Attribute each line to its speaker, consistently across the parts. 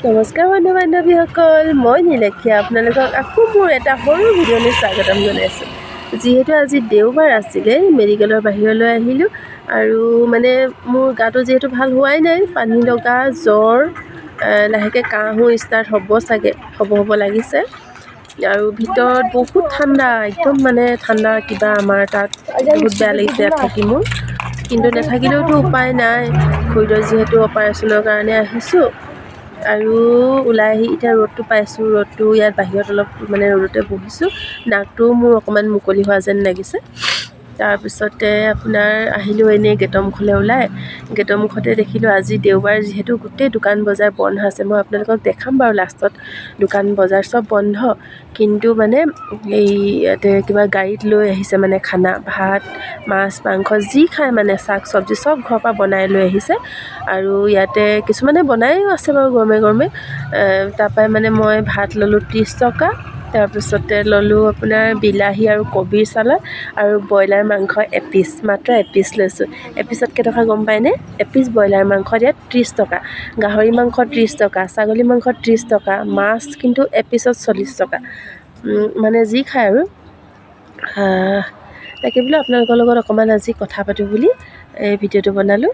Speaker 1: নমস্কাৰ বন্ধু বান্ধৱীসকল, মই নীলাক্ষী আপোনালোকক আকৌ মোৰ এটা সৰু ভিডিঅ'লৈ স্বাগতম জনাইছোঁ। যিহেতু আজি দেওবাৰ আছিলে, মেডিকেলৰ বাহিৰলৈ আহিলোঁ আৰু মানে মোৰ গাটো যিহেতু ভাল হোৱাই নাই, পানী লগা জ্বৰ, লাহেকৈ কাহো ষ্টাৰ্ট হ'ব চাগে, হ'ব হ'ব লাগিছে। আৰু ভিতৰত বহুত ঠাণ্ডা, একদম মানে ঠাণ্ডা কিবা আমাৰ তাত বহুত বেয়া লাগিছে ইয়াত থাকি মোৰ। কিন্তু নাথাকিলেওতো উপায় নাই, খুৰীদেউৰ যিহেতু অপাৰেশ্যনৰ কাৰণে আহিছোঁ। আৰু ওলাই আহি এতিয়া ৰ'দটো পাইছোঁ, ৰ'দটো ইয়াত বাহিৰত অলপ মানে ৰ'দতে বহিছোঁ, নাকটোও মোৰ অকণমান মুকলি হোৱা যেন লাগিছে। তাৰপিছতে আপোনাৰ আহিলোঁ এনেই গেটৰ মুখলৈ ওলাই, গেটৰ মুখতে দেখিলোঁ আজি দেওবাৰ যিহেতু গোটেই দোকান বজাৰ বন্ধ আছে। মই আপোনালোকক দেখাম বাৰু লাষ্টত, দোকান বজাৰ চব বন্ধ। কিন্তু মানে এই ইয়াতে কিবা গাড়ীত লৈ আহিছে মানে খানা, ভাত, মাছ, মাংস যি খায় মানে শাক চব্জি চব ঘৰৰ পৰা বনাই লৈ আহিছে। আৰু ইয়াতে কিছুমানে বনায়ো আছে বাৰু গৰমে গৰমে। তাৰপৰাই মানে মই ভাত ল'লোঁ 30 টকা, তাৰপিছতে ল'লোঁ আপোনাৰ বিলাহী আৰু কবিৰ চালাড আৰু ব্ৰইলাৰ মাংস এপিচ, মাত্ৰ এপিচ লৈছোঁ। এপিচত কেইটকা গম পায়নে? এপিচ ব্ৰইলাৰ মাংস ইয়াত 30 টকা, গাহৰি মাংস 30 টকা, ছাগলী মাংস 30 টকা, মাছ কিন্তু এপিচত 40 টকা। মানে যি খায় আৰু। তাকে বোলো আপোনালোকৰ লগত অকণমান আজি কথা পাতোঁ বুলি এই ভিডিঅ'টো বনালোঁ।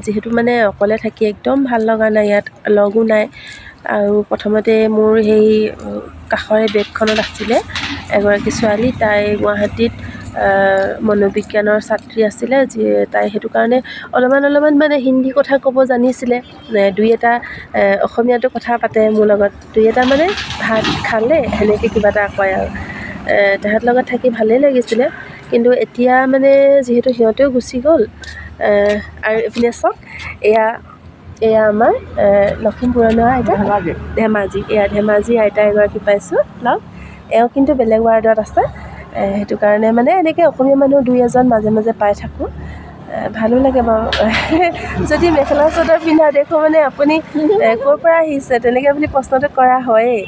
Speaker 1: যিহেতু মানে অকলে থাকি একদম ভাল লগা নাই, ইয়াত লগো নাই। আৰু প্ৰথমতে মোৰ সেই কাষৰে বেডখনত আছিলে এগৰাকী ছোৱালী, তাই গুৱাহাটীত মনোবিজ্ঞানৰ ছাত্ৰী আছিলে, যি তাই সেইটো কাৰণে অলপমান অলপমান মানে হিন্দী কথা ক'ব জানিছিলে, দুই এটা অসমীয়াতো কথা পাতে মোৰ লগত, দুই এটা মানে ভাত খালে সেনেকৈ কিবা এটা কয় আৰু। তাহাঁতৰ লগত থাকি ভালেই লাগিছিলে। কিন্তু এতিয়া মানে যিহেতু সিহঁতেও গুচি গ'ল। আৰু এইপিনে চাওক, এয়া এয়া আমাৰ লখিমপুৰৰ নহয় আইতা, ধেমাজি, এয়া ধেমাজি আইতা এগৰাকী পাইছোঁ লগ। এওঁ কিন্তু বেলেগ ৱাৰ্ডত আছে, সেইটো কাৰণে মানে এনেকৈ অসমীয়া মানুহ দুই এজন মাজে মাজে পাই থাকোঁ, ভালো লাগে বাৰু। যদি মেখেলা চাদৰ পিন্ধা দেখোঁ মানে আপুনি ক'ৰ পৰা আহিছে তেনেকৈ বুলি প্ৰশ্নটো কৰা হয়েই।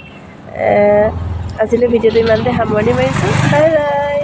Speaker 1: আজিলৈ ভিডিঅ'টো ইমানতে সামৰণি মাৰিছোঁ, বাই বাই।